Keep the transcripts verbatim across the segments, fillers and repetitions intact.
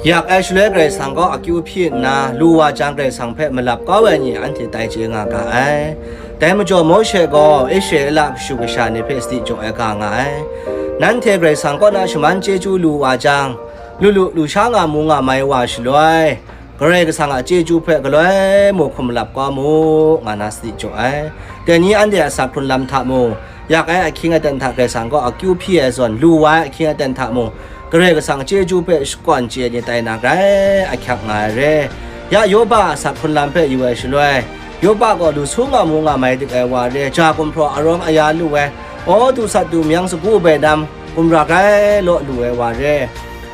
Yak ai shaloi Karai Kasang kaw akyu hpyi nna, lu wa jang Karai Kasang hpe malap kau ai ni anhte tai chye nga ga ai. Dai majaw Mawshe gaw Israela kashu kasha ni hpe sadi jaw ai ga nga ai. Nanhte Karai Kasang kaw na shaman chyeju lu wa jang, lu lu, lu sha nga mu nga mai wa shaloi, Karai Kasang a chyeju hpe galoi mung hkum malap kau mu, nga na sadi jaw ai. Dai ni anhte a asak hkrun lam hta mung, yak ai ahkying aten hta Karai Kasang kaw akyu hpyi ai zawn, lu wa ai ahkying aten hta mung, Karai Kasang chyeju hpe shakawn chye ni tai na grai ahkyak nga ai re. Ya Yoba a asak hkrun lam hpe yu ai shaloi, Yoba gaw lu su nga mu nga mai dik ai wa re, ja gumhpraw arawng aya lu ai, aw du sat du myang sagu bai nam, gumra grai law lu ai wa re.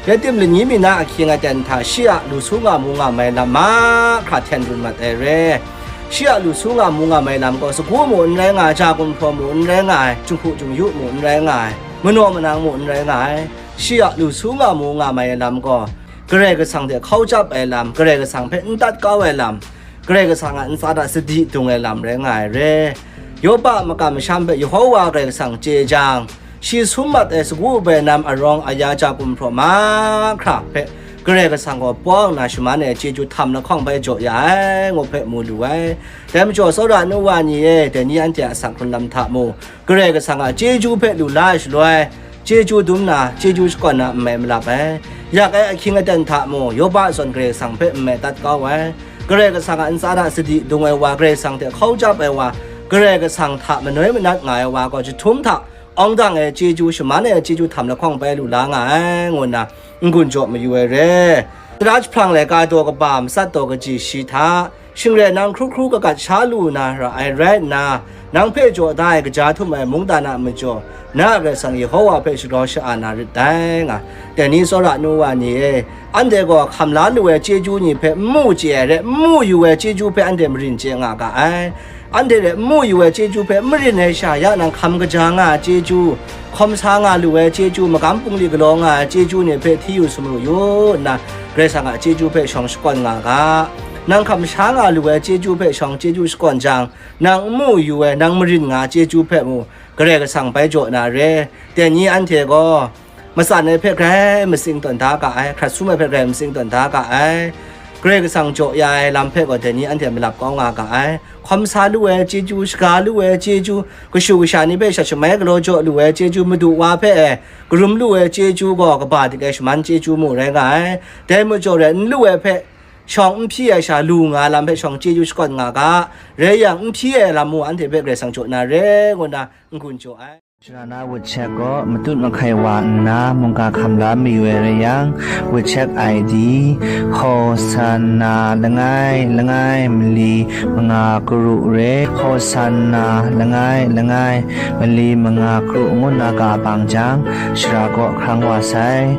Ya tim lani mi na ahkying aten hta shi a lu su nga mu nga mai lam mahkra hten run mat ai re. Shi a lu su nga mu nga mai lam gaw, sagu mu n rai nga ai, ja gumhpraw mu n rai nga ai, jinghku jingyu mu n rai nga ai, manaw manang mu n rai nga ai. Shi a lu su nga mu nga mai ai lam gaw, Karai Kasang hte hkau chyap ai lam, Karai Kasang hpe n tat kau ai lam, Karai Kasang a ntsa hta sadi dung ai lam rai nga ai re. Yoba a makam masham hpe Yehova Karai Kasang chye jang, shi sum mat ai sagu bai nam arawng aya ja gumhpraw mahkra hpe Karai Kasang gaw pawng nna shaman ai chyeju htam lahkawng bai jaw ya ai, ngu hpe mu lu ai. Dai majaw, tsawra nu wa ni e, dai ni anhte a asak hkrun lam hta mung, Karai Kasang a chyeju hpe lu la ai shaloi, chyeju dum na, chyeju shakawn na n mai malap ai. Yak ai ahkying aten hta mung, Yoba zawn Karai Kasang hpe n mai tat kau ai. Karai Kasang a ntsa hta sadi dung ai wa, Karai Kasang hte hkau chyap ai wa, Karai Kasang hta manoi manat nga ai wa gaw, jahtum hta awng dang ai chyeju, shaman ai chyeju htam lahkawng bai lu la nga ai, ngu nna n-gun jaw mayu ai re. Tara jahprang laika daw kaba, matsat daw kaji shi hta, shing rai nang hkru hkru kagat sha lu na ra ai rai nna, nang hpe jaw da ai kaja htum ai mungdan a majaw, na a Karai Kasang Yehova hpe shagraw sha-a na rit dai, nga. Dai ni tsawra nu wa ni e, anhte gaw hkam la lu ai chyeju ni hpe n mu chye ai re, n mu yu ai chyeju hpe anhte marin chye nga ga ai. Anhte hte n mu yu ai chyeju hpe n marin ai sha, ya nang hkam kaja nga ai chyeju, hkawm sa nga lu ai chyeju, magam bungli galaw nga ai chyeju ni hpe hti yu sumru yu nna, Karai Kasang a chyeju hpe shawng shakawn nga ga. Nang hkam sha nga lu ai chyeju hpe shawng chyeju shakawn jang, nang n mu yu ai, nang marin nga ai chyeju hpe mung, Karai Kasang bai jaw na re. Dai ni anhte gaw, matsan ai hpe grai matsing tawn da ga ai, hkrat sum ai hpe grai matsing tawn da ga ai. Karai Kasang jaw ya ai lam hpe gaw dai ni anhte malap kau nga ga ai. Hkawm sa lu ai chyeju, shaga lu ai chyeju, kashu kasha ni hpe shat shamai galaw jaw lu ai chyeju, madu wa hpe e karum lu ai chyeju gaw kaba dik ai shaman chyeju mu rai nga ai. Dai majaw rai n lu ai hpe shawng n hpyi ai sha lu nga ai lam hpe shawng chyeju shakawn nga ga, rai yang n hpyi ai lam mung anhte hpe Karai Kasang jaw na re, ngu nna n-gun jaw ai. Shara na wut chek gaw matut mahkai wa nna mungga hkam la mayu ai rai yang, wut chek I D, Hosanna langai langai mali manga karu re, Hosanna langai langai mali manga karu ngu nna ka bang jang, shara gaw hkrang wa sai.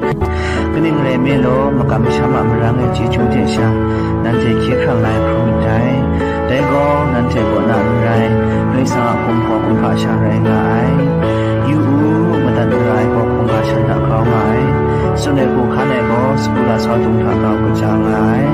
Kaning rai nme law, makam masham a marang e chyeju hte sha, nanhte hkye hkrang la ai hkrum myit dai. Dai gaw, nanhte kaw na n rai, Karai Kasang a gumhpraw kumhpa sha rai nga ai. Yu u, madat mara ai gaw hkungga shan hta grau nga ai. Tsun ai hku hkan ai gaw, sagu lasau dung hta grau kaja nga ai.